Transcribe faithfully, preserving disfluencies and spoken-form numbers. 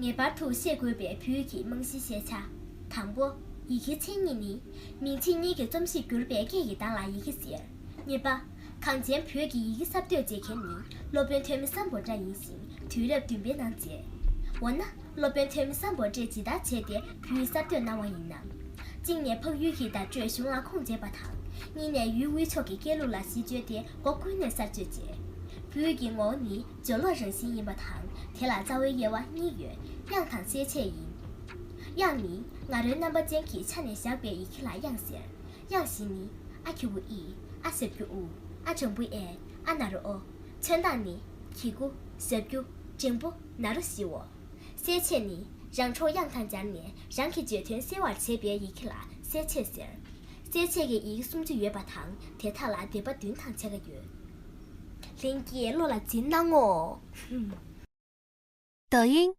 ངེས་པར་དུ་ཤེས་དགོས་པའི་བོད་ཀྱི་རྨང་གཞིའི་ཤེས་བྱ། དང་པོ། ཡི་གེའི་མཚན་ཉིད་ནི། མིང་ཚིག་གཉིས་ཀྱི་རྩོམ་གཞི་བསྒྱུར་པའི་སྐད་ཀྱི་གདངས་ལ་ཡི་གེ་ཟེར། གཉིས་པ། གངས་ཅན་བོད་ཀྱི་ཡི་གེ་གསར་གཏོད་བྱེད་མཁན་ནི་སློབ་དཔོན་ཐོན་མི་སམ་བྷོ་ཊ་ཡིན་ཞིང་། དུས་རབས་བདུན་པའི་ནང་མཛད། འོ་ན། སློབ་དཔོན་ཐོན་མི་སམ་བྷོ་ཊས་ཇི་ལྟར་བྱས་ཏེ་བོད་ཡིག་གསར་གཏོད་གནང་བ་ཡིན་ནམ། གཅིག་ནས་འཕགས་ཡུལ་གྱི་བརྡ་སྤྲོད་གཞུང་ལ་ཁུངས་འདེད་པ་དང་། གཉིས་ནས་ཡུལ་དབུས་ཕྱོགས་ཀྱི་སྐད་ལུགས་ལ་གཞི་བཅོལ་ཏེ་སྒོ་ཀུན་ནས་གསར་བཅོས་བྱས། བོད་ཀྱི་ངོ་བོ་ནི་སྦྱོར་ཀློག་རང་བཞིན་ཡིན་པ་དང་། དེ་ལ་རྩ་བའི་དབྱེ་བ་གཉིས་ཡོད། དབྱངས་དང་གསལ་བྱེད་ཡིན། དབྱངས་ནི་ང་རོའི་རྣམ་པ་ཅན་གྱི་ཆ་ནས་བཞག་པའི་ཡི་གེ་ལ་དབྱངས་ཟེར། དབྱངས་བཞི་ནི། ཨ་གི་གུ་ཨི། ཨ་འགྲེང་བུ་ཨེ། ཨ་ན་རོ་ཨོ། མཚོན་རྟགས་ནི། གི་གུ། ཞབས་ཀྱུ། འགྲེང་བུ། ན་རོ་བཞིའོ། གསལ་བྱེད་ནི། རང་ཕྱོགས་དབྱངས་དང་སྦྱར་ནས་རང་གི་བརྗོད་དོན་གསལ་བར་བྱེད་པའི་ཡི་གེ་ལ་གསལ་བྱེད་ཟེར། གསལ་བྱེད་ཀྱི་ཡི་གེ་སུམ་ཅུ་ཡོད་པ་དང་། དེ་དག་ལ་སྡེ་པ་བདུན་དང་ཕྱེད་ཀ་ཡོད། ལྷན་རྒྱས་བློ་ལ་འཛིན་གནང་ངོ་། 抖音